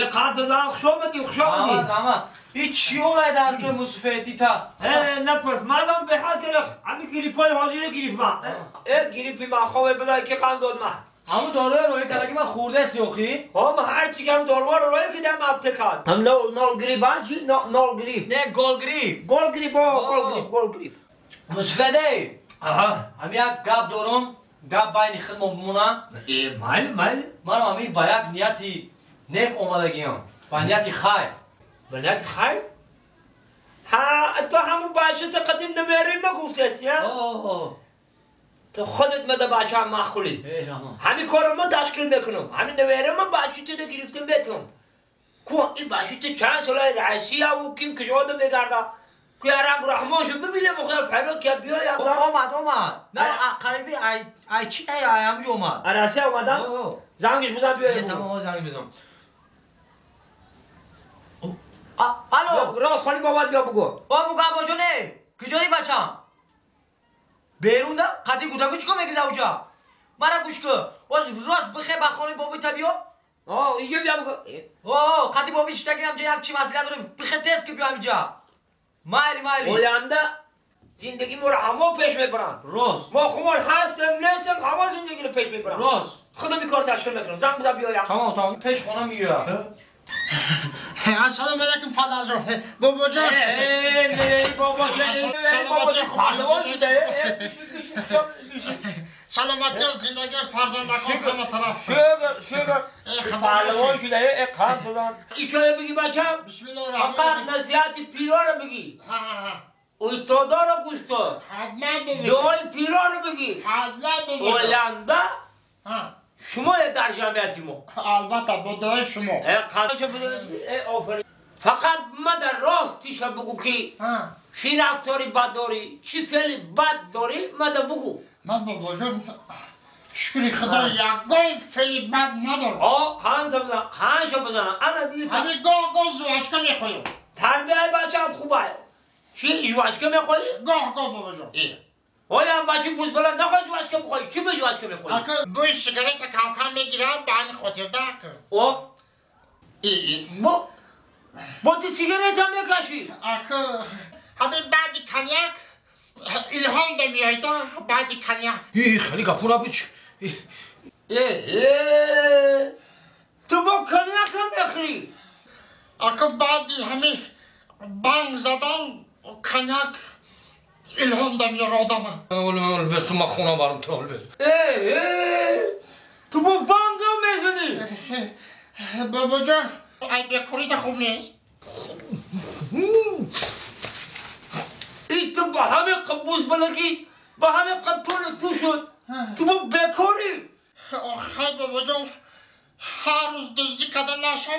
قند خوش آمدی خوش آمدی. رحمت. این چی اولای در تو موسفید تا؟ نپرس مردم به حال کرخ همی گریپای حاضر گریپ من. گریپی من خوابه بدای که قند داد من. همون داروی روی کلگی من خورده سیوخی؟ ها من هر چی که هم داروها رو روی که دم ابتکار. هم نول گریپ چی؟ نول گریپ. نه گل گریپ. گل گریپ ها گل گریپ گل گریپ. موسفیده. آها. هم یک گپ دارم گپ بین خودمون بمونه. مایل مایل. من همی با یک نیتی نیک اومدگیم. با نیتی خیر. با نیت خیر؟ ها تو همون بچه تا قدیم نمیریم ما گفتی هستی ها؟ تو خودت مده بچه هم مخولی همین کارو من تشکیل میکنم همین نمیریم من بچه تو گرفتم بهتم کو این بچه تو چند سال رئیسی و کیم کجا میگرده که رنگ رحمان شو ببینم خدا فریاد که بیایم اومد اومد نه قریبی ای چی ای همونجا اومد رئیسی اومدم زنگش بزن بیایم تمام زنگ بزن الو راست خالی بابات بیا بگو او بگو ابا جونه کجایی بچم بیرون ده قطعی گودگو چیکار میکنی اونجا مرا گوش کن راست بخی بخوری بابی تا بیا آه اینجا بیا بگو اوه قطعی بابی چیتاکی همجا یک چی مسئله داره بخی تست که بیا همجا مایلی مایلی آینده زندگی ما رو همه پیش میبرن راست ما خمار هستم نیستم همه زندگی رو پیش میبرن راست خودم این کار تشکیل میکنم زنگ بزن بیایم تمام تمام پیش خونه میام السلام علیکم پدر جان بابا جان بابا جان بابا جان پهلوان شده سلامتی زندگی فرزندکان همه طرف شکر شکر پهلوان شده قند دادن ایشاله بگی بچم بسم الله الرحمن فقط نصیحت پیرا رو بگی استادا رو گوش کن حتما بگی دعای پیرا رو بگی حتما بگی آینده شما در جمعیتی ما البته با دعای شما فقط ما در راستیش بگو که چی رفتاری بد داری چی فعل بد داری ما در بگو من بابا جان شکر خدا یکان فعل بد ندارم آه قند بزن قندشو بزنم انا دیگه همین گاه گاه زواجکه میخویم تربیه بچه خوبه چی زواجکه میخوایی؟ گاه گاه بابا جان آیا بچه بوز بلند نخواهی جواشکه بخوایی چی به جواشکه میخوایی؟ اکه بوی سیگارت کم کم میگیرم به همین خاطر ده اوه ای با تو سیگارت هم میکشی؟ اکه همین بعد کنیاک الهام ده میایده بعد کنیاک ای خیلی گپو نبود ای تو با کنیاک هم میخوری؟ اکه بعد همین بانگ زدن کنیاک الهام دم یار آدمه اول اول بس ما خونه برم تو اول بس ای تو با بانگم میزنی بابا جان ای بکوری ده خوب نیست ای تو با همه قبوز بلگی با همه قطون تو شد تو با بکوری آخه بابا جان هر روز دزدی کده نشوه.